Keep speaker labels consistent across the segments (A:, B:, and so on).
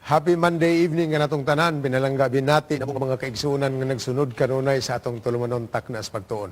A: Happy Monday evening nga natong tanan. Pinalangga binati ang mga kaigsunan nga nagsunod kanunay sa atong tulumanon Takna sa Pagtuon.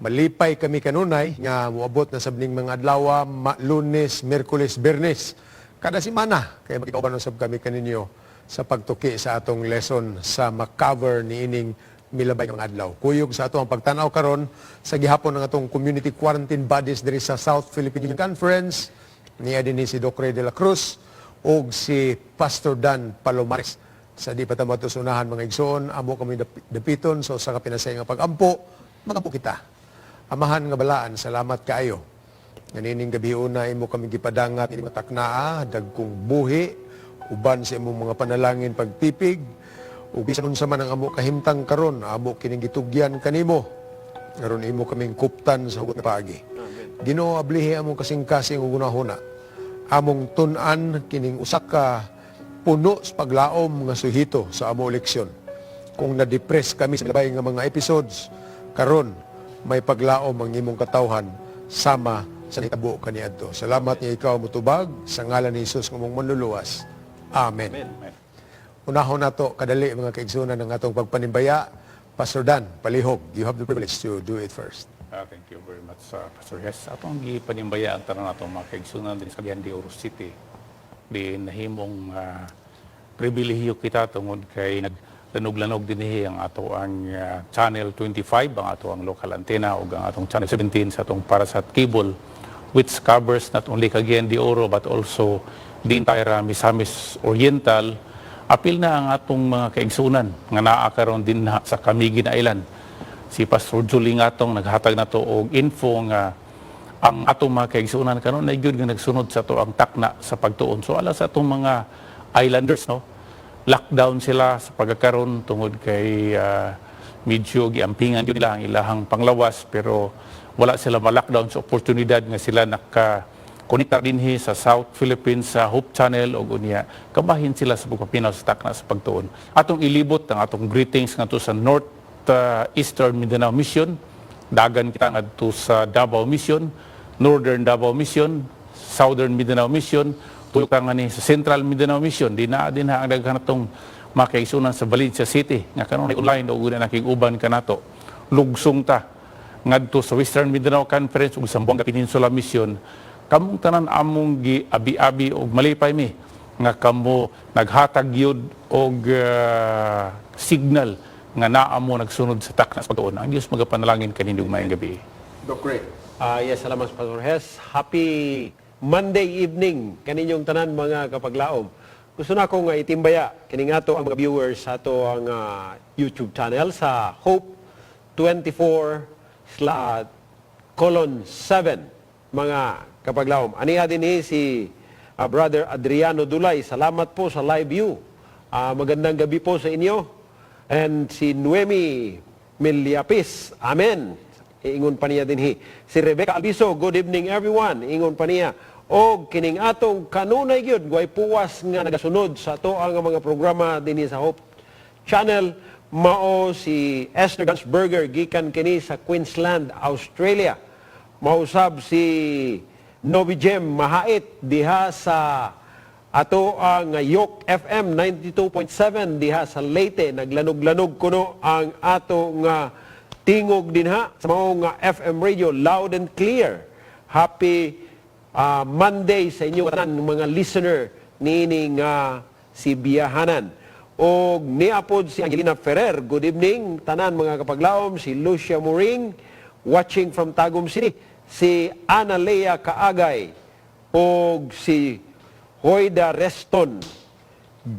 A: Malipay kami kanunay nga moabot na sab ning mga adlaw, Lunes, Miyerkules, Biyernes. Kada semana kay makikauban usab kami kaninyo sa pagtuki sa atong lesson sa makover ni ining milabay nga mga adlaw. Kuyog sa ato ang pagtanaw karon sa gihapon ng atong community quarantine bodies diri sa South Philippine Conference niya dinhi si Doc Ray de la Cruz og si Pastor Dan Palomares. Sa di pa ta matusunahan, mga igsoon, amo kami dapiton sa usa ka pinasay nga pag-ampo, magampo kita. Amahan nga balaan, salamat kaayo. Nganining gabi una imo kami gipadangat ini mataknaa, dagkong buhi, uban sa imong mga panalangin pagtipig, ug bisan unsa man ang amo kahimtang karon, amo kining gitugyan kanimo. Aron imo kaming kuptan sa hugot nga paagi. Ginoo, ablihi among kasing-kasing ug hunahuna. Among tun-an kining usa ka puno sa paglaom nga suhito sa amo leksyon. Kung na-depress kami sa labay nga mga episodes, karon may paglaom ang imong katawhan sama sa nitabo kaniadto. Salamat nga ikaw mutubag sa ngalan ni Jesus nga among manluluwas. Amen.
B: Amen.
A: Unahon nato kadali, mga kaigsunan, ng atong pagpanimbaya. Pastor Dan, palihog, you have the privilege to do it first.
B: Thank you very much, Pastor Hess. Atong gipanimbaya ang tanan natong mga kaigsunan din sa Cagayan de Oro City. Di nahimong pribilehiyo kita tungod kay naglanog-lanog dinhi ang ato ang Channel 25, ang ato ang local antenna ug ang atong Channel 17 sa atong Parasat cable, which covers not only Cagayan de Oro but also the entire Misamis Oriental. Apil na ang atong mga kaigsunan nga naa karon dinha sa Camiguin Island. Si Pastor Julie ngatong naghatag nato og info nga ang atong mga kaigsunan karon na gyud nga nagsunod sa ato ang Takna sa Pagtuon. So ala sa atong mga islanders, no, lockdown sila sa pagkakaron tungod kay medyo giampingan gyud nila ang ilahang panglawas, pero wala sila ma-lockdown sa oportunidad nga sila naka konektar dinhi sa South Philippines sa Hope Channel ug unya kabahin sila sa pagpapinaw sa Takna sa Pagtuon. Atong ilibot ang atong greetings ngadto sa North Eastern Mindanao Mission, dagan kita ngadto sa Davao Mission, Northern Davao Mission, Southern Mindanao Mission, tulo ka nga ni sa Central Mindanao Mission, di na din ha ang daghan natong makaigsunan sa Valencia City nga karon online ug una nakig-uban kanato. Lugsong ta ngadto sa Western Mindanao Conference ug Zamboanga Peninsula Mission. Kamong tanan among gi-abi-abi og malipay mi nga kamo naghatag gyud og signal nga naa mo nagsunod sa Takna sa Pagtuon. Ang Dios magapanalangin kaninyo ug maayong gabi.
A: Doc Ray.
C: Yes, salamat, Pastor Hess. Happy Monday evening kaninyong tanan, mga kapaglaom. Gusto na akong itimbaya kining ato ang mga viewers sa ato ang YouTube channel sa Hope 24 :7, mga kapaglaom. Aniha din si Brother Adriano Dulay. Salamat po sa live view. Magandang gabi po sa inyo. And si Noemi Meliapis. Amen. Ingon pa niya dinhi. Si Rebecca Albiso, "Good evening, everyone." Ingon pa niya. Og kining atong kanunay gyud way puwas nga nagasunod sa ato ang mga programa dinhi sa Hope Channel mao si Esther Gansberger gikan kini sa Queensland, Australia. Mausab si Novi Jem Mahait diha sa ato ang Yok FM 92.7 diha sa Leyte. Naglanog-lanog kuno ang ato nga tingog dinha sa mao nga FM radio, loud and clear. Happy Monday sa inyo tanan mga listener niini nga si Biyahanan. Og niapod si Angelina Ferrer. "Good evening tanan mga kapaglaom." Si Lucia Moring, watching from Tagum City. Si Ana Lea Kaagay og si Hoida Reston.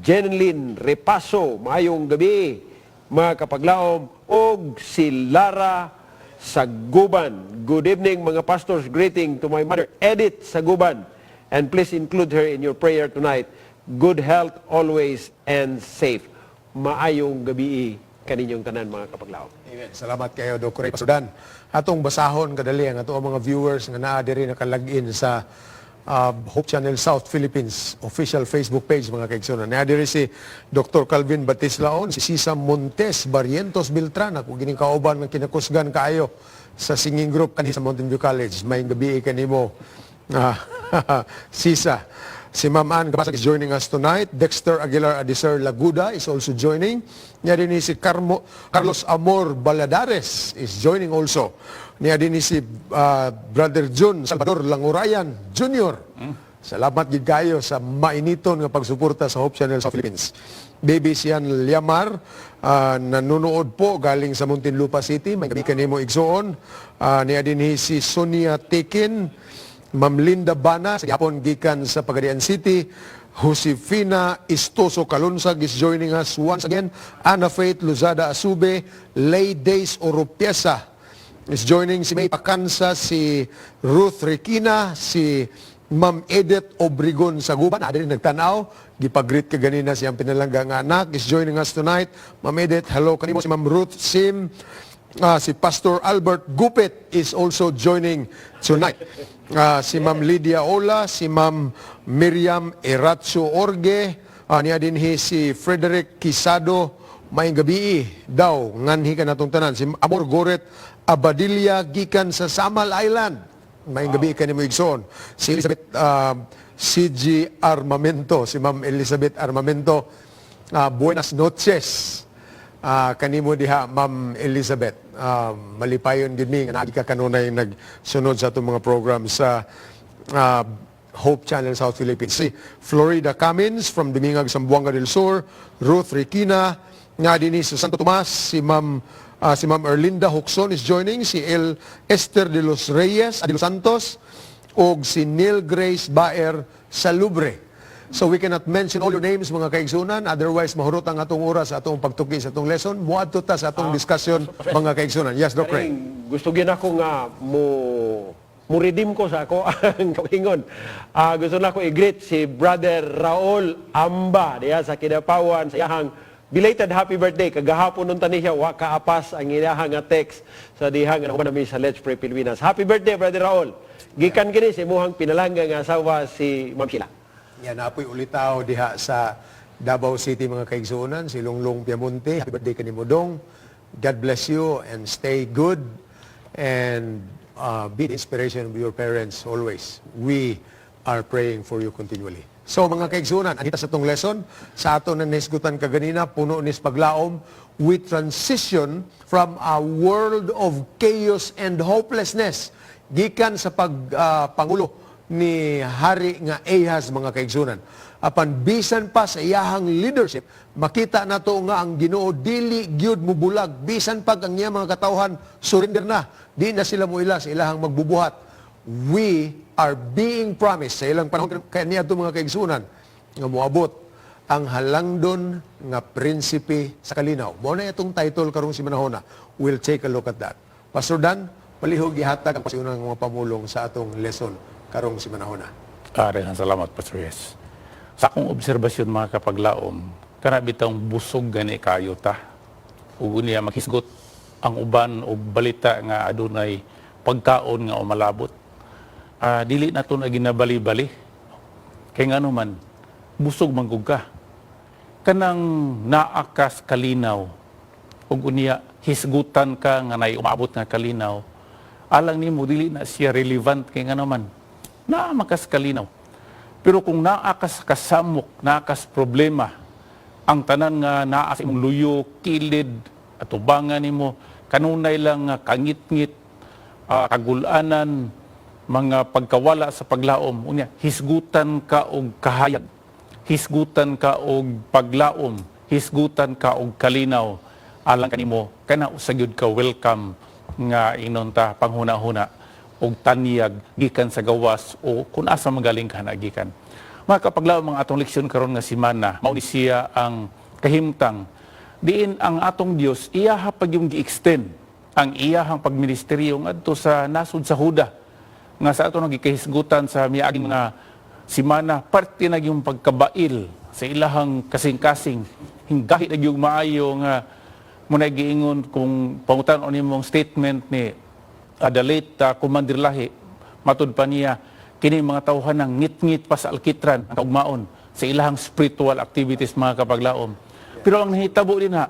C: Jenlyn Repaso, "Maayong gabi mga kapaglaom." Og si Lara Saguban. "Good evening, mga pastors. Greeting to my mother Edith Saguban. And please include her in your prayer tonight. Good health always and safe." Maayong gabi kaninyong tanan, mga kapaglaom.
A: Amen. Salamat kayo, Doc Ray. Pastor Dan, atong basahon kadali ang ato ang mga viewers nga naa diri naka-login sa Hope Channel South Philippines official Facebook page, mga kaigsunan. Naa diri si Dr. Calvin Batislaon, si Sisa Montes Barrientos Beltran, ako gining kauban ng kinakusgan kaayo sa singing group kanhi sa Mountain View College. Maayong gabi kanimo, Sisa. Si Ma'am Ann Gabasag is joining us tonight. Dexter Aguilar Adiser Laguda is also joining. Niya din si Carlos Amor Baladares is joining also. Niya din si Brother Jun Salvador Langurayan Jr. Salamat gid kayo sa mainiton nga pagsuporta sa Hope Channel sa Philippines. Baby Sian Liamar, nanonood po galing sa Muntinlupa City. May gabi kanimo, igsoon. Niya din si Sonia Tekin, Ma'am Linda Bana, sa Japon gikan sa Pagadian City. Josefina Istoso Kalunsag is joining us once again. Ana Faith Luzada Asube, Lay Days Oropiesa is joining, si May Pakansa, si Ruth Requina, si Ma'am Edith Obregon Saguban, naa din nagtanaw, gipag-greet ka ganina siyang pinalangga nga anak, is joining us tonight. Ma'am Edith, hello kanimo. Si Ma'am Ruth Sim, si Pastor Albert Gupit is also joining tonight. Si Ma'am Lydia Ola, si Ma'am Miriam Eratso Orge, niya din si Frederick Quisado, may gabi daw, nganhi ka natong tanan. Si Amor Goret Abadilla gikan sa Samal Island. May gabi ka nimo, igsoon. Si Elizabeth CG Armamento, si Ma'am Elizabeth Armamento, buenas noches. Kanimo diha, Ma'am Elizabeth. Malipayon gid mi nga naagi ka kanunay nagsunod sa atong mga program sa Hope Channel South Philippines. Si Florida Cummins from Dumingag, Zamboanga del Sur, Ruth Requina, nga din sa Santo Tomas, si Ma'am Erlinda Huxon is joining, si El Esther de los Reyes, de los Santos, og si Neil Grace Baer Salubre. So we cannot mention all your names, mga kaigsunan, otherwise mahurot ang atong oras sa atong pagtuki sa atong lesson. Muadto ta sa atong discussion, mga kaigsunan. Yes, Doc Ray.
C: Kaning gusto gyud ako nga mo redeem ko sa ako ang kauingon. Gusto na ko i-greet si Brother Raul Amba diha sa Kidapawan sa iyahang belated happy birthday. Kagahapon nun tani siya wa kaapas ang iyahang nga text sa dihang nga namin sa Let's Pray Pilipinas. Happy birthday, Brother Raul. Gikan kini sa imuhang pinalangga nga asawa, si Ma'am Sheila.
A: Yan, apoy ulitaw diha sa Davao City, mga kaigsuonan, si Lunglong Piamonte. Happy birthday kanimo, Dong. God bless you and stay good and be the inspiration of your parents always. We are praying for you continually. So mga kaigsuonan, anita sa atong lesson, sa ato na nahisgutan kaganina, puno nis paglaom, we transition from a world of chaos and hopelessness gikan sa pag pangulo ni Hari nga Ahaz, mga kaigsunan. Apan bisan pa sa iyahang leadership, makita nato nga ang Ginoo dili gyud mubulag, bisan pag ang iya mga katawhan surrender na, di na sila muila sa ilahang magbubuhat. We are being promised sa ilang panahon kaya niya mga kaigsunan nga moabot ang halangdon nga prinsipe sa kalinaw. Mao na itong title karong simanahona. We'll take a look at that. Pastor Dan, palihog ihatag ang pasiunang mga pamulong sa atong lesson karong simanahona.
B: Daghang salamat, Pastor Yes. Sa akong obserbasyon, mga kapaglaom, kana bitang busog gani kayo ta. Ug unya makisgot ang uban og balita nga adunay pagkaon nga umalabot. Dili na to na ginabali-bali. Kay ngano man, busog man gud ka. Kanang naa kas kalinaw ug unya hisgutan ka nga nay umaabot nga kalinaw, alang nimo dili na siya relevant kay ngano man naa man kas kalinaw. Pero kung naa kas kasamok, naa kas problema, ang tanan nga naa sa imong luyo, kilid, atubangan nimo, kanunay lang nga kangitngit, kagulanan, mga pagkawala sa paglaom, unya hisgutan ka og kahayag, hisgutan ka og paglaom, hisgutan ka og kalinaw, alang kanimo kana usa gyud ka welcome nga inon ta panghuna-huna og tanyag gikan sa gawas o kung asa magaling ka na gikan. Mga kapaglaom, mga atong leksyon karon nga simana, mao ni siya ang kahimtang diin ang atong Dios iyaha pag yung gi-extend ang iyahang pagministeryo ngadto sa nasod sa Huda nga sa ato nagikahisgutan sa miaging mga simana, parte na yung pagkabail sa ilahang kasing-kasing, hinggahi na yung maayo nga muna giingon kung pangutan nimong statement ni the late Commander Lahi. Matud pa niya, kini mga tawhan ng ngit-ngit pa sa alkitran ang kaugmaon sa ilahang spiritual activities, mga kapaglaom. Pero ang nahitabo din ha,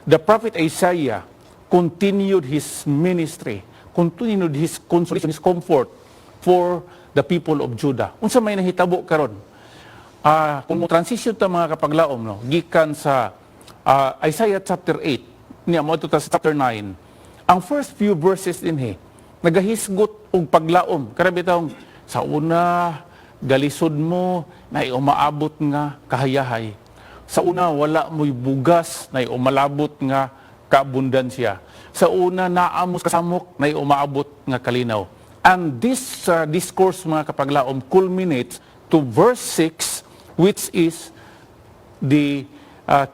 B: the prophet Isaiah continued his ministry, continued his consolation, his comfort for the people of Judah. Unsa may nahitabo karon? Kung mo transition ta, mga kapaglaom, no, gikan sa Isaiah chapter 8 niya mo ta sa chapter 9, ang first few verses dinhi nagahisgot og paglaom. Karabi tawong sa una galisod mo, na umaabot nga kahayahay. Sa una wala mo'y bugas, na umalabot nga kaabundansya. Sa una naa mo kasamok, na umaabot nga kalinaw. And this discourse, mga kapaglaom, culminates to verse 6, which is the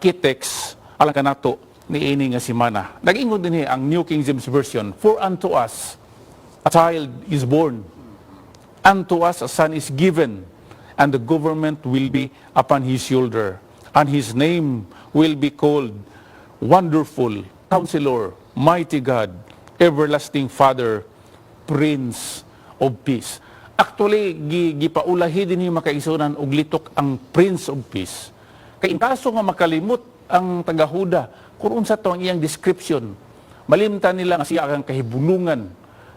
B: key text alang kanato niini nga semana. Nag-ingon dinhi ang New King James Version, "For unto us a child is born, unto us a son is given, and the government will be upon his shoulder, and his name will be called Wonderful, Counselor, Mighty God, Everlasting Father, Prince of Peace." Actually, gipaulahi dinhi, mga kaigsuonan, og litok ang Prince of Peace. Kay in kaso nga makalimot ang taga-Huda kung unsa to ang iyang description, malimtan nila nga siya ang kahibulungan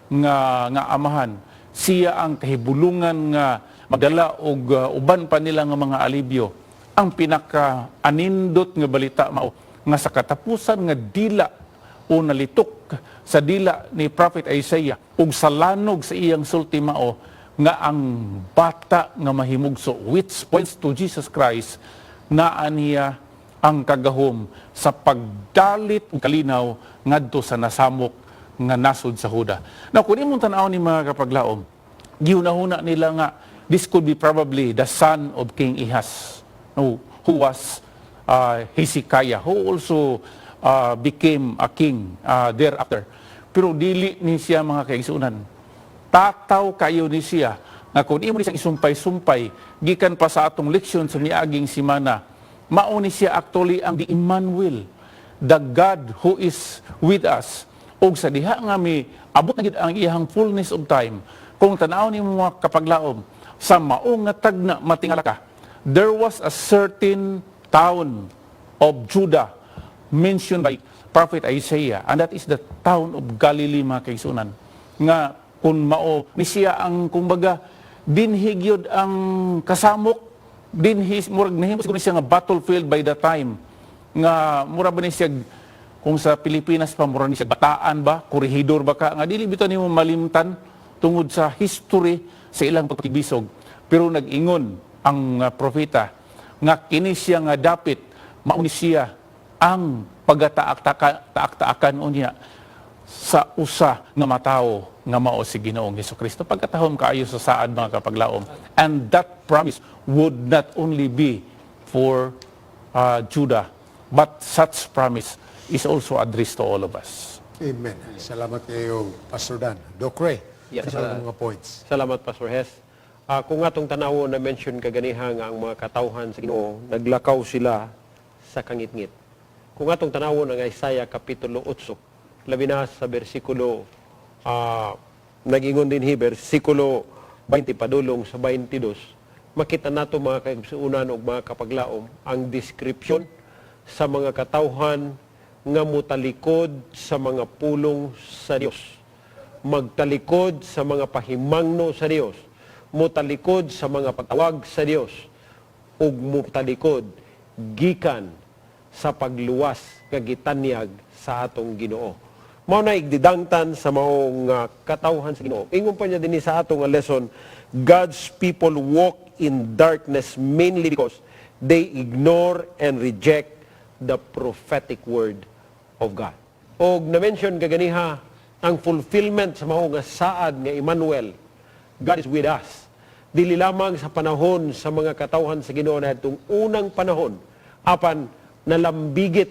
B: nga amahan. Siya ang kahibulungan nga magdala og uban pa nila nga mga alibyo. Ang pinaka anindot nga balita mao nga sa katapusan nga dila o nalitok sa dila ni Prophet Isaiah ug sa lanog sa iyang sulti mao nga ang bata nga mahimugso, which points to Jesus Christ, naa niya ang kagahom sa pagdalit og kalinaw ngadto sa nasamok nga nasod sa Huda. Now, kung imong tan-aw ni, mga kapaglaom, gihuna-huna nila nga this could be probably the son of King Ahaz, no, who was Hezekiah, who also became a king thereafter. Pero dili ni siya, mga kaigsunan. Tataw kayo ni siya nga kung imo ni siyang isumpay-sumpay gikan pa sa atong leksyon sa miaging simana, mao ni siya actually ang the Emmanuel, the God who is with us. Ug sa diha nga mi abot na gid ang iyang fullness of time, kung tan-aw nimo, mga kapaglaom, sa mao nga tagna, matingala ka, there was a certain town of Judah mentioned by Prophet Isaiah, and that is the town of Galilee, mga kaigsunan, nga kung mao ni siya ang kumbaga dinhi gyud ang kasamok, dinhi murag nahimo siguro siya nga battlefield by the time nga mura ba ni siya, kung sa Pilipinas pa, mura ni siya Bataan ba, Corregidor ba ka, nga dili bitaw nimo malimtan tungod sa history sa ilang pagkibisog. Pero nag-ingon ang propeta nga kini siya nga dapit, mao ni siya ang pagataak-taakan unya sa usa nga matawo nga mao si Ginoong Hesukristo. Pagkatahom kaayo sa saad, mga kapaglaom. And that promise would not only be for Judah, but such promise is also addressed to all of us.
A: Amen. Salamat kayo, Pastor Dan. Doc Ray, sa mga points.
C: Salamat, Pastor Hes. Kung atong tanawo, na mention kaganiha nga ang mga katawhan sa Ginoo naglakaw sila sa kangitngit. Kung atong tanawo ang Isaiah kapitulo 8, labi na sa bersikulo nagingon dinhi bersikulo 20 padulong sa 22, makita nato, mga kaigsuonan ug mga kapaglaom, ang description sa mga katawhan nga mutalikod sa mga pulong sa Dios, magtalikod sa mga pahimangno sa Dios, mutalikod sa mga pagtawag sa Dios, ug mutalikod gikan sa pagluwas nga gitanyag sa atong Ginoo. Mao na igdidangtan sa maong katawhan sa Ginoo. Ingon pa niya dinhi sa atong nga lesson, God's people walk in darkness mainly because they ignore and reject the prophetic word of God. Og na-mention kaganiha ang fulfillment sa mao nga saad nga Emmanuel, God is with us. Dili lamang sa panahon sa mga katawhan sa Ginoo na itong unang panahon, apan nalambigit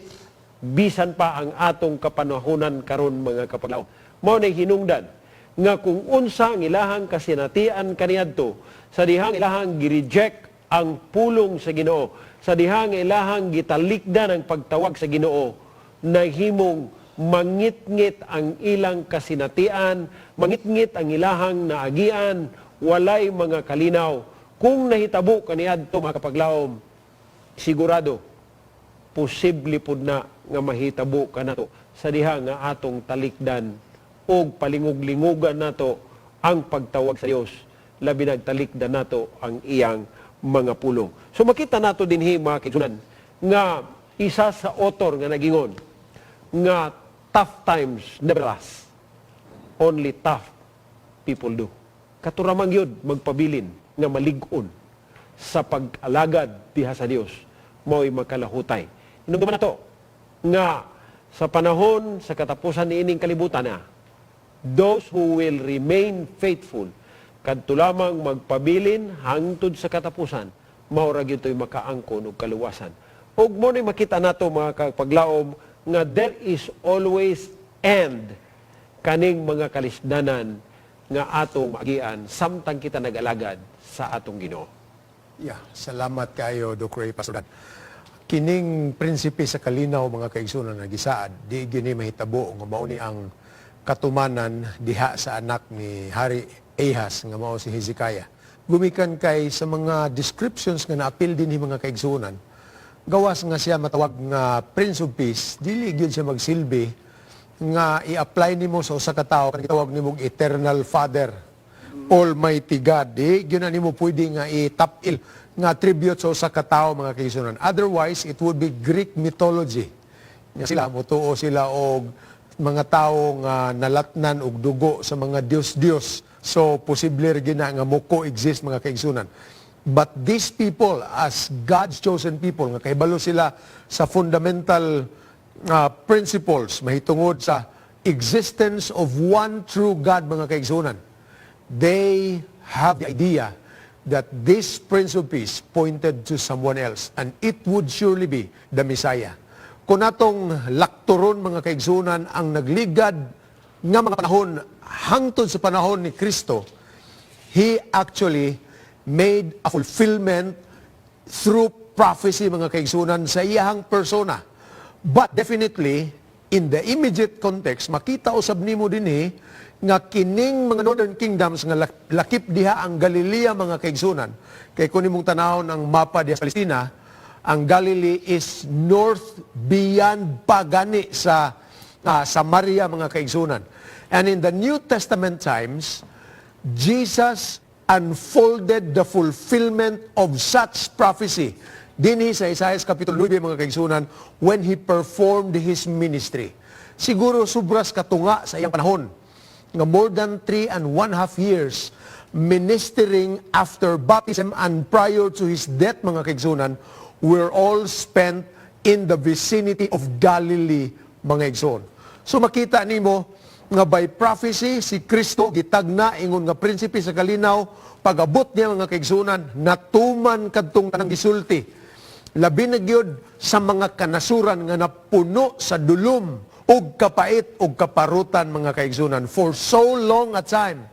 C: bisan pa ang atong kapanahonan karon, mga kapaglaom. Mao na hinungdan nga kung unsa ang ilahang kasinatian kaniadto, sa dihang ilahang gi-reject ang pulong sa Ginoo, sa dihang ilahang gitalikdan ang pagtawag sa Ginoo, nahimong mangitngit ang ilang kasinatian, mangitngit ang ilahang naagian, walay mga kalinaw. Kung nahitabo kaniadto, mga kapaglaom, sigurado posible pud na nga mahitabo kanato sa diha nga atong talikdan og palingog-lingogan nato ang pagtawag sa Dios. Labi nagtalikdan nato ang iyang mga pulong. So makita nato dinhi, mga kaigsuonan, nga isa sa author nga nagingon nga tough times never last. Only tough people do. Kato ra man gyud magpabilin nga malig-on sa pag-alagad diha sa Dios mao'y makalahutay. Hinumduman nato nga sa panahon sa katapusan niining kalibutan na, those who will remain faithful, kadto lamang magpabilin hangtod sa katapusan, mao ra gyud to'y makaangkon og kaluwasan. Ug mao ni makita nato, mga kapaglaom, nga there is always end kaning mga kalisdanan nga atong maagian samtang kita nag-alagad sa atong Ginoo.
A: Yeah, salamat kayo, Doc Ray, Pastor Dan. Kining prinsipe sa kalinaw, mga kaigsunan, nga gisaad, di gini mahitabo nga mao ni ang katumanan diha sa anak ni Hari Ahaz nga mao si Hezekiah. Gumikan kay sa mga descriptions nga naapil din mga kaigsunan, gawas nga siya matawag nga Prince of Peace, dili gyud siya magsilbi nga i-apply nimo sa usa ka tawo kanang gitawag nimong Eternal Father, Almighty God. Di gyud na nimo pwede nga itapil nga attribute sa usa ka tawo, mga kaigsunan. Otherwise, it would be Greek mythology. Nya sila motuo sila og mga tawo nga nalatnan og dugo sa mga dios-dios. So posible ra gina nga mo coexist, mga kaigsunan. But these people, as God's chosen people, nga kahibalo sila sa fundamental principles mahitungod sa existence of one true God, mga kaigsunan, they have the idea that this Prince of Peace pointed to someone else and it would surely be the Messiah. Kung atong lakturon, mga kaigsunan, ang nagligad nga mga panahon hangtod sa panahon ni Kristo, He actually made a fulfillment through prophecy, mga kaigsunan, sa iyahang persona. But definitely, in the immediate context, makita usab nimo dinhi nga kining mga northern kingdoms nga lakip diha ang Galilea, mga kaigsunan. Kay kung nimong tanawon ang mapa diha sa Palestina, ang Galilee is north beyond pagani sa Samaria, mga kaigsunan. And in the New Testament times, Jesus unfolded the fulfillment of such prophecy dinhi sa Isaiah Kapitulo 9, mga kaigsunan, when He performed His ministry. Siguro sobras katunga sa iyang panahon nga more than 3.5 years ministering after baptism and prior to His death, mga kaigsunan, were all spent in the vicinity of Galilee, mga igsoon. So makita nimo nga by prophecy si Kristo gitagna ingon nga prinsipe sa kalinaw. Pag-abot niya, mga kaigsunan, natuman kadtong tanang gisulti, labi na gyud sa mga kanasuran nga napuno sa dulom ug kapait ug kaparutan, mga kaigsunan, for so long a time.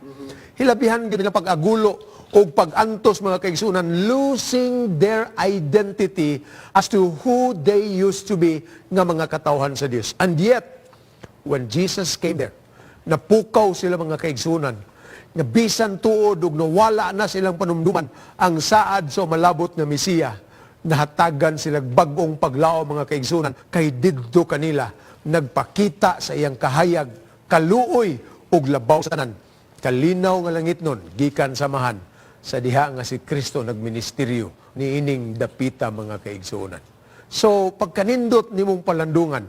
A: Hilabihan gyud nga pag-agulo ug pag-antos, mga kaigsunan, losing their identity as to who they used to be nga mga katawhan sa Dios. And yet, when Jesus came there, napukaw sila, mga kaigsunan, nga bisan tuod ug nawala na silang panumduman ang saad sa malabot nga Mesiya, nahatagan sila bag-ong paglaom, mga kaigsunan, kay didto kanila nagpakita sa iyang kahayag, kaluoy ug labaw sa tanan, kalinaw nga langitnon gikan sa Amahan sa diha nga si Kristo nagministeryo niining dapita, mga kaigsuonan. So pagkanindot nimong palandungan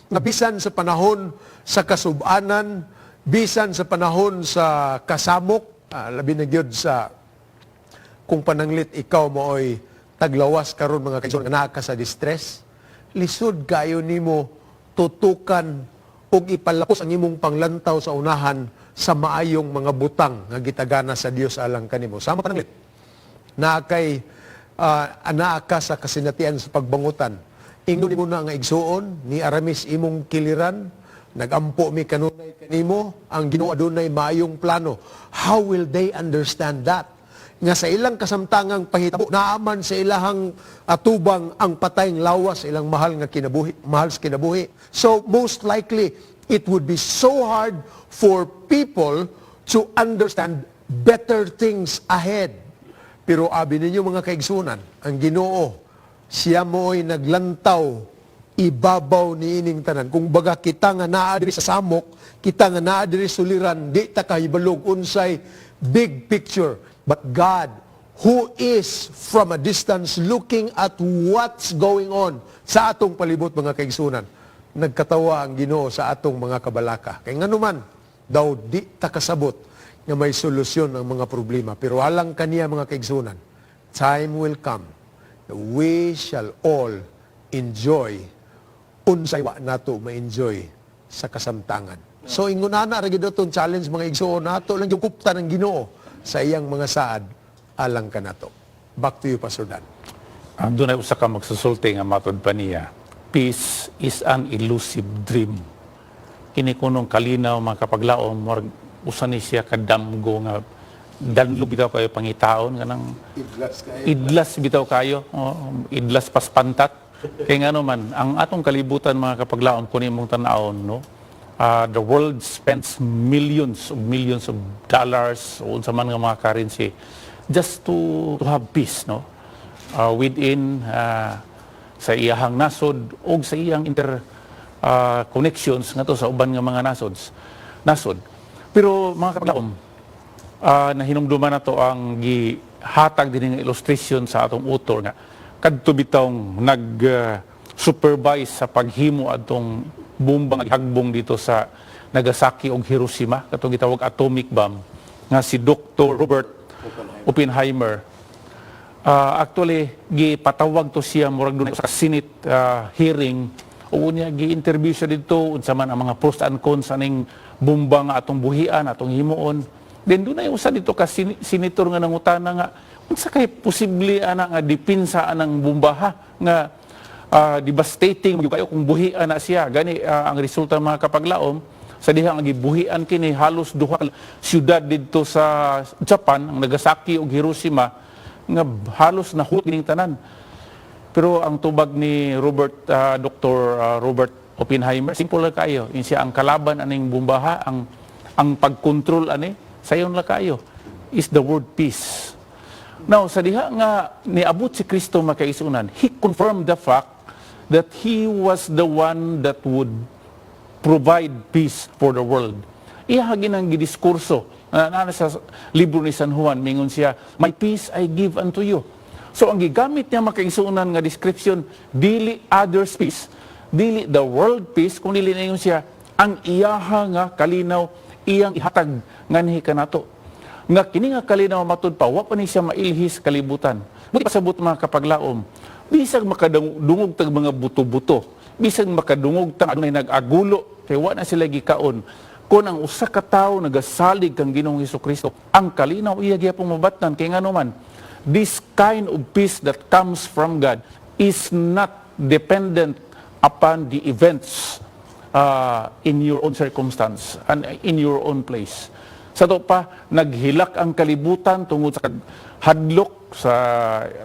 A: nga bisan sa panahon sa kasubanan, bisan sa panahon sa kasamok, labi na gyud sa kung pananglit ikaw mooy taglawas karon, mga kaigsoon, nga naa ka sa distress, lisod kayo nimo tutukan ug ipalapos ang imong panglantaw sa unahan sa maayong mga butang nga gitagana sa Dios alang kanimo. Sama pananglit naa kay anaa ka sa kasinatian sa pagbangutan. Ingnon nimo na nga igsuon ni Aramis imong kiliran, nagampo mi kanunay kanimo, ang Ginoo adunay maayong plano. How will they understand that? Nga sa ilang kasamtangang pahitabo, naaman sa ilahang atubang ang patayng lawas sa ilang mahal nga kinabuhi, mahal sa kinabuhi. So most likely, it would be so hard for people to understand better things ahead. Pero abi ninyo, mga kaigsunan, ang Ginoo, siya mo'y naglantaw ibabaw ni ining tanan. Kung baga kita nga naa diri sa samok, kita nga naa diri suliran, di ta kahibalog unsay big picture. But God, who is from a distance looking at what's going on sa atong palibot, mga kaigsunan, nagkatawa ang Ginoo sa atong mga kabalaka. Kay nganuman, daw di ta kasabot nga may solusyon ang mga problema. Pero alang kaniya, mga kaigsunan, time will come that we shall all enjoy unsay wa nato ma-enjoy sa kasamtangan. So ingon ana ra gyud atong challenge, mga igsoon. Nato lang yung kuptan ang Ginoo sa iyang mga saad alang kanato. Back to you, Pastor Dan.
B: Doon ay usa ka magsusulti nga matod pa niya, "Peace is an elusive dream." Kini kunong kalinaw, mga kapaglaom, murag usa ni siya kadamgo nga danlo bitaw kayo pangitaon kanang
A: Idlas kayo.
B: Idlas bitaw kayo. Oo, idlas pas pantat. Kay ngano man ang atong kalibutan, mga kapaglaom, kun imong tan-awon, no, the world spends millions of millions of dollars o unsa man nga mga currency just to have peace, no, within sa iyahang nasod o sa iyang inter connections ngadto sa uban nga mga nasod. Pero mga kapaglaom, nahinumduman na to ang gihatag din nga illustration sa atong author nga kadto bitawng nag supervise sa paghimo atong bomba nga gihagbong dito sa Nagasaki ug Hiroshima, katong gitawag atomic bomb, nga si Dr. Robert Oppenheimer. Actually gipatawag to siya murag doon sa Senate hearing ug unya gi-interview siya didto unsa man ang mga pros and cons aning bomba nga atong buhian, atong himuon. Then doon ay usa dito ka senator nga nangutana nga unsa kay posible ana nga depensa anang bombaha nga devastating gyud kayo kung buhian na siya. Gani ang resulta, mga kapaglaom, sa diha nga gibuhian kini, halos duha ka syudad didto sa Japan, ang Nagasaki ug Hiroshima, nga halos nahulot kining tanan. Pero ang tubag ni Robert Dr. Robert Oppenheimer, simple lang kayo. Yun siya ang kalaban aning bombaha, ang pagkontrol ani, sayon lang kayo, is the word "peace." Now, sa diha nga niabot si Kristo, mga kaigsuonan, he confirmed the fact that he was the one that would provide peace for the world. Iya ginang gidiskurso. Na sa libro ni San Juan, mingon siya, "My peace I give unto you." So ang gigamit niya, mga kaigsuonan, nga description, dili others peace, dili the world peace, kung dili na siya, ang iyaha nga kalinaw, iyang ihatag nganhi kanato. Nga kini nga kalinaw, matud pa, wa pa ni siya mailhi sa kalibutan. Buot pasabot, mga kapaglaom, bisag makadungog tag mga buto-buto, bisag makadungog tag adunay nag-agulo, kay wa na sila gikaon. Kung ang usa ka tawo nagasalig kang Ginoong Kristo, ang kalinaw iya gyapon mabatnan. Kay ngano man, this kind of peace that comes from God is not dependent upon the events in your own circumstance and in your own place. Sa to pa, naghilak ang kalibutan tungod sa hadlok sa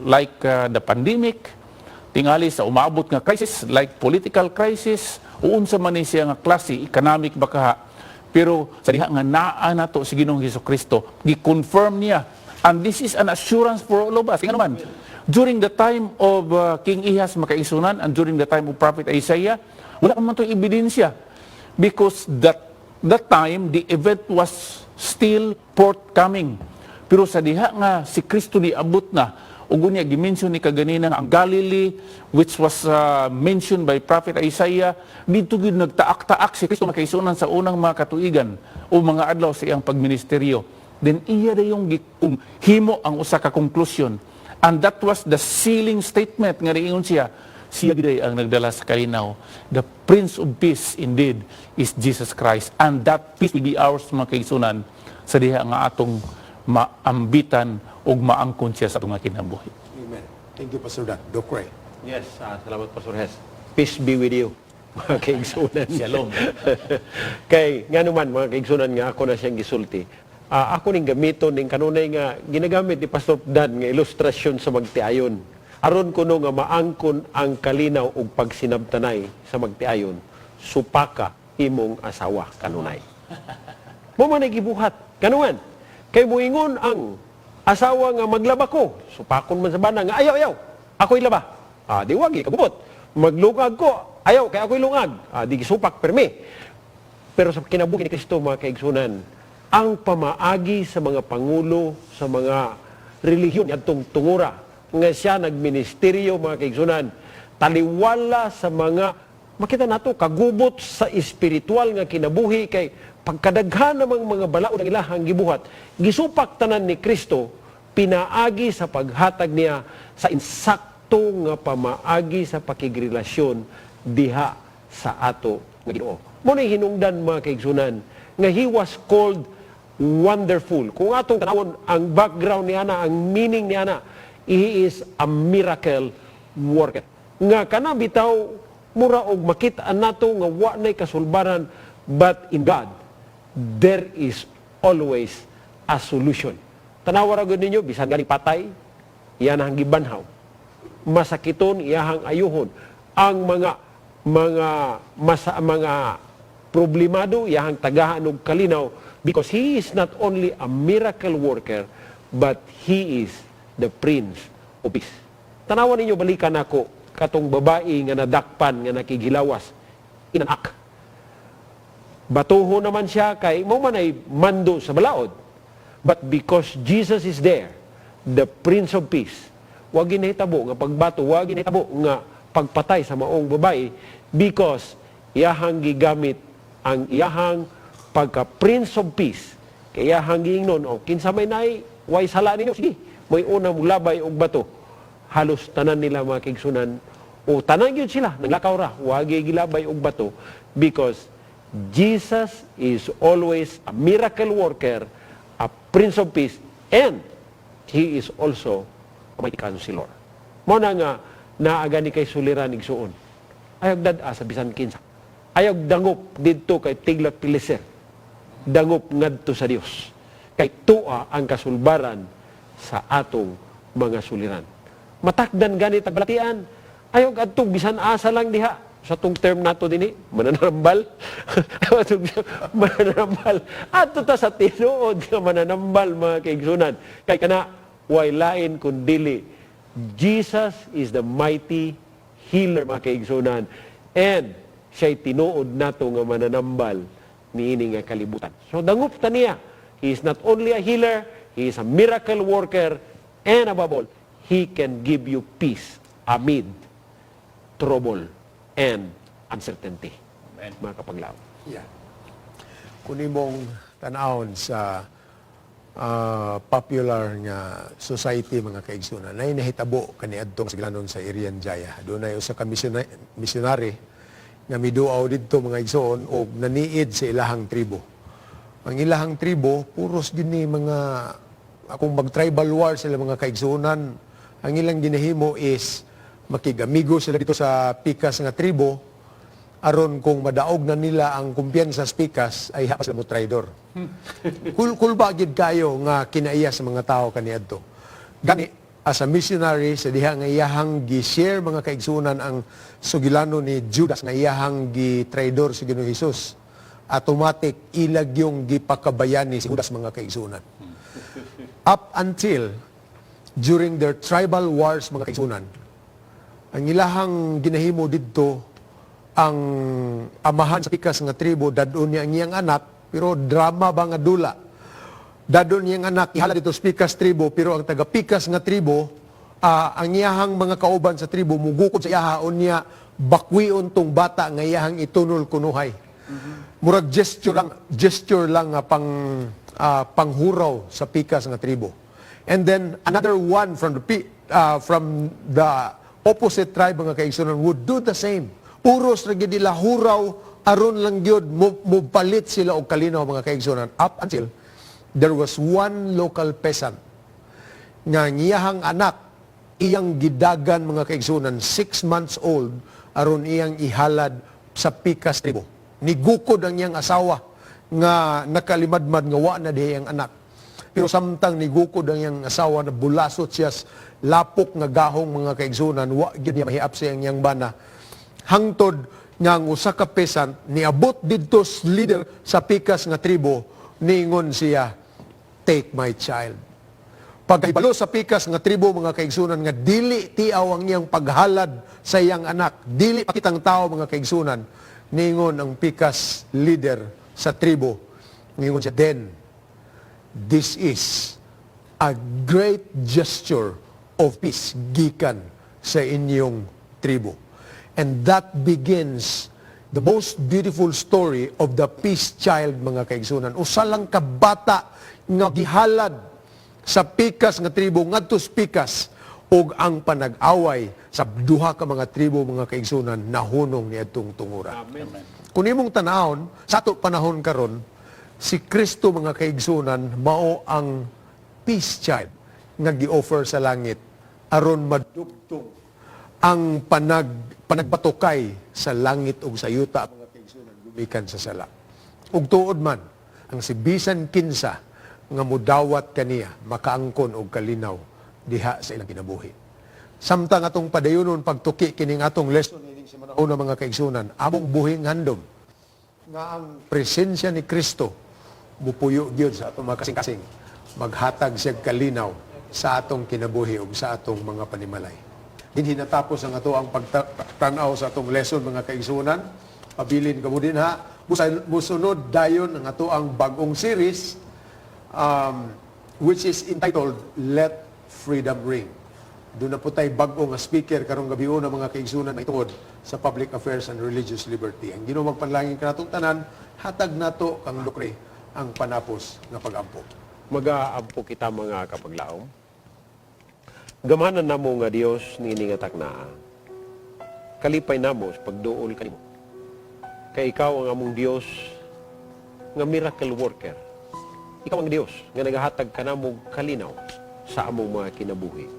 B: like the pandemic, tingali sa umabot nga crisis like political crisis, o unsa man ni siya nga klase, economic ba kaha. Pero sa diha nga naa nato si Ginoong Hesus Kristo, gi-confirm niya. And this is an assurance for all of us. Ngano man, during the time of King Ahaz, mga kaigsuonan, and during the time of Prophet Isaiah, wala man to ebidensya because that time the event was still forthcoming. Pero sa diha nga si Kristo niabot na, ug unya gimension ni kaganina nga ang Galilee, which was mentioned by Prophet Isaiah, didto gyud nagtaak-taak si Kristo, mga kaigsuonan, sa unang mga katuigan o mga adlaw sa iyang pagministeryo. Then iya dayong himo ang usa ka conclusion. And that was the sealing statement nga niingon siya, siya gyud ang nagdala sa kalinaw. The Prince of Peace indeed is Jesus Christ. And that peace will be ours, mga kaigsuonan, sa diha nga atong maambitan ug maangkon siya sa atong mga kinabuhi.
A: Amen. Thank you, Pastor Dan. Doc Ray.
C: Yes, salamat, Pastor Hes. Peace be with you, mga kaigsunan.
B: Shalom.
C: Kay nga naman, mga kaigsunan, nga ako na siyang gisulti. Ako ning gamiton ning kanunay nga ginagamit ni Pastor Dan nga ilustrasyon sa magtiayon. Aron kuno nga maangkon ang kalinaw ug pagsinabtanay sa magtiayon, supaka imong asawa kanunay. Mo man ay gibuhat. Kanuan. Kay muingon ang asawa nga maglaba ko, supakon man sa bana nga ayaw, ayaw. Ako'y laba. Ah, di wagi kagubot. Maglungag ko, ayaw kay ako'y lungag. Ah, di gisupak permi. Pero sa kinabuhi ni Kristo, mga kaigsunan, Ang pamaagi sa mga pangulo sa mga relihiyon adtong tungura nga siya nagministeryo, mga kaigsunan, taliwala sa mga makita nato kagubot sa espiritual nga kinabuhi, kay pagkadaghan namang mga balaod ang ilahang gibuhat, gisupak tanan ni Kristo pinaagi sa paghatag niya sa insakto nga pamaagi sa pakigrelasyon diha sa ato nga Ginoo. Mao ni hinungdan, mga kaigsunan, nga he was called Wonderful. Kung atong tanawon ang background niya na, ang meaning niya na, he is a miracle worker. Nga kana bitaw mura og makita nato nga wa nay kasulbaran, but in God there is always a solution. Tanawa ra gud ninyo, bisan gani patay, iyan ang gibanhaw. Masakiton, iyahang ayuhon. Ang mga mga problemado, iyahang tagahan og kalinaw, because he is not only a miracle worker but he is the Prince of Peace. Tanawan ninyo, balikan nako katong babae nga nadakpan nga nakighilawas inanak. Batuho naman siya kay mao man ay mando sa balaod. But because Jesus is there, the Prince of Peace, wa ginahitabo nga pagbato, wa ginahitabo nga pagpatay sa maong babae, because iyahang gigamit ang iyahang pagka Prince of Peace. Kay iyahang giingnon, "O kinsa may naay way sala ninyo, sige, may una mo labay og bato." Halos tanan nila, mga kaigsunan, o tanan gyud sila naglakaw ra, wa gilabay og bato, because Jesus is always a miracle worker, a Prince of Peace, and He is also a mighty counselor. Mao na nga naa gani kay suliran, igsuon. Ayog dad-a sa bisan kinsa. Ayog dangop didto kay Tiglat Pileser. Dangop ngadto sa Dios. Kay tua ang kasulbaran sa atong mga suliran. Matakdan gani tag balatian. Ayog adtong bisan asa lang diha sa tong term nato dinhi, mananambal. Atong mananambal. Adto ta sa tinuod nga mananambal, mga kaigsunan. Kay kana way lain kun dili Jesus is the mighty healer, mga kaigsunan. And siya'y tinuod nato nga mananambal niini nga kalibutan. So dangop ta niya. He is not only a healer, he is a miracle worker, and above all, he can give you peace amid trouble and uncertainty.
B: Amen.
C: Mga kapaglaom.
A: Yeah. Kung imong tan-awon sa popular nga society, mga kaigsunan, nay nahitabo kaniadtong siglanon sa Irian Jaya. Dunay usa ka missionary nga miduaw didto, mga igsoon, og naniid sa ilahang tribo. Ang ilahang tribo puros gini mga kung mag-tribal war sila, mga kaigsuonan, ang ilang ginahimo is makigamigo sila dito sa pikas nga tribo aron kung madaog na nila ang kumpiyansa sa pikas ay hapa sila mo traidor. Kulba gid kayo nga kinaiya sa mga tao kaniadto. Gani as a missionary sa diha nga iyahang gi-share, mga kaigsunan, ang sugilano ni Judas nga iyahang gi-traidor si Ginoong Hesus. Automatic ilag yung gipakabayani si Judas, mga kaigsunan. Up until during their tribal wars, mga kaigsunan, ang ilahang ginahimo didto, ang amahan sa pikas nga tribo, dadon niya ang iyang anak, pero drama ba nga dula, dadon niyang anak, ihala dito sa pikas tribo, pero ang taga pikas nga tribo, ang iyahang mga kauban sa tribo mugukod sa iyaha, unya bakwion tong bata nga iyahang itunol kunuhay. Murag gesture lang nga panghuraw sa pikas nga tribo. And then another one from the opposite tribe, mga kaigsunan, would do the same. Puros ra gyud nila huraw aron lang gyud mo palit sila og kalinaw, mga kaigsunan, up until there was one local peasant nga ang iyahang anak iyang gidagan, mga kaigsunan, 6 months old, aron iyang ihalad sa pikas tribo. Nigukod ang iyang asawa nga nakalimadmad nga wa na dihay ang anak. Pero samtang nigukod ang iyang asawa na bulasot siya sa lapok nga gahong, mga kaigsunan, wa gyud niya mahiap sa iyang bana. Hangtod nga ang usa ka peasant niabot didto sa leader sa pikas nga tribo, niingon siya, "Take my child." Pagkahibalo sa pikas nga tribo, mga kaigsunan, nga dili tiaw ang iyang paghalad sa iyang anak, dili pakitang tao, mga kaigsunan, ningon ang pikas leader sa tribo, ningon siya, "Then This is a great gesture of peace gikan sa inyong tribo. And that begins the most beautiful story of the peace child, mga kaigsunan. Usa lang ka bata nga gihalad sa pikas nga tribo ngadto sa pikas ug ang panag-away sa duha ka mga tribo, mga kaigsunan, nahunong niadtong tungura.
B: Amen.
A: Kung imong tanawon sa ato panahon karon, si Kristo, mga kaigsunan, mao ang peace child nga gi-offer sa langit aron madugtong ang panagbatukay sa langit ug sa yuta, mga kaigsunan, gumikan sa sala. Ug tuod man ang si bisan kinsa nga mudawat kaniya makaangkon og kalinaw diha sa ilang kinabuhi. Samtang atong padayonon pagtuki kining atong lesson ining semana una, mga kaigsunan, among buhing handom nga ang presensya ni Kristo mupuyo gyud sa atong mga kasing-kasing, maghatag siya kalinaw sa atong kinabuhi ug sa atong mga panimalay. Dinhi natapos ang ato ang pagtanaw sa atong lesson, mga kaigsunan. Pabilin kamo dinha. Musunod dayon ang ato ang bagong series which is entitled Let Freedom Ring. Duna po tay bag-o nga speaker karong gabi una, mga kaigsunan, tungod sa public affairs and religious liberty. Ang Ginoo magpanlangin kanatong tanan, hatag nato kang Lucre ang panapos nga pagampo.
C: Magaampo kita, mga kapaglaom. Gamhanan namo nga Dios niini nga taknaa. Kalipay namo sa pagduol kanimo. Kay ikaw ang among Dios nga miracle worker. Ikaw ang Dios nga nagahatag kanamo kalinaw sa among mga kinabuhi.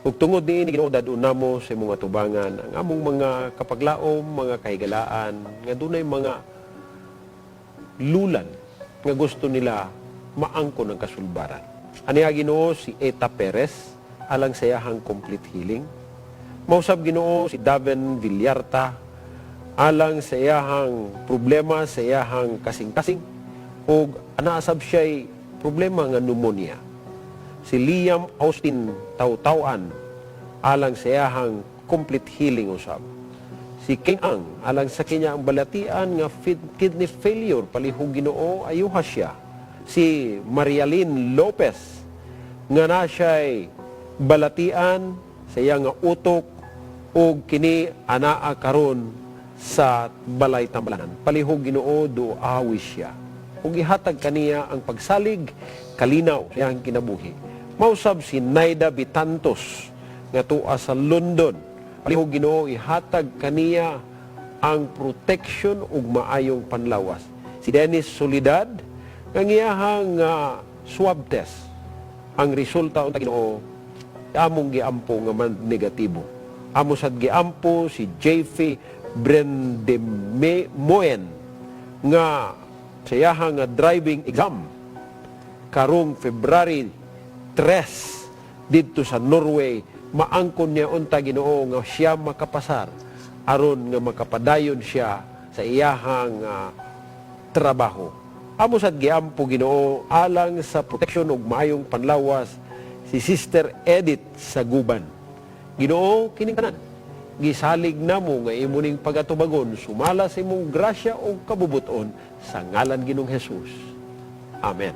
C: Ug tungod niini, Ginoo, dad-on namo sa imong atubangan ang among mga kapaglaom, mga kahigalaan nga dunay mga lulan nga gusto nila maangkon ang kasulbaran. Aniya, Ginoo, si Eta Perez alang sa iyahang complete healing. Mausab, Ginoo, si Daven Villarta alang sa iyahang problema sa iyahang kasing-kasing ug anaasab siya'y problema nga pneumonia. Si Liam Austin Tautawan alang sa iyahang complete healing usab. Si King Ang alang sa kanya ang balatian nga kidney failure, palihog, Ginoo, ayuha siya. Si Marialyn Lopez nga na siya'y balatian sa iya nga utok ug kini anaa karon sa balay tambalanan. Palihog, Ginoo, duawi siya ug ihatag kaniya ang pagsalig kalinaw sa iyang kinabuhi. Mausab si Naida Bitantos nga tua sa London. Palihog, Ginoo, ihatag kaniya ang protection ug maayong panlawas. Si Dennis Solidad nga iyahang swab test ang resulta unta, Ginoo, among giampo nga man negatibo. Amo sad giampo si JF Brendemoen nga sa iyahang nga driving exam karong February 3 didto sa Norway, maangkon niya unta, Ginoo, nga siya makapasar aron nga makapadayon siya sa iyahang trabaho. Amo sad giampo, Ginoo, alang sa proteksyon ug maayong panlawas si Sister Edith sa Guban. Ginoo, kining tanan gisalig namo nga imo ning pagatubagon sumala sa imong grasya ug kabubuton sa ngalan Ginoong Jesus. Amen.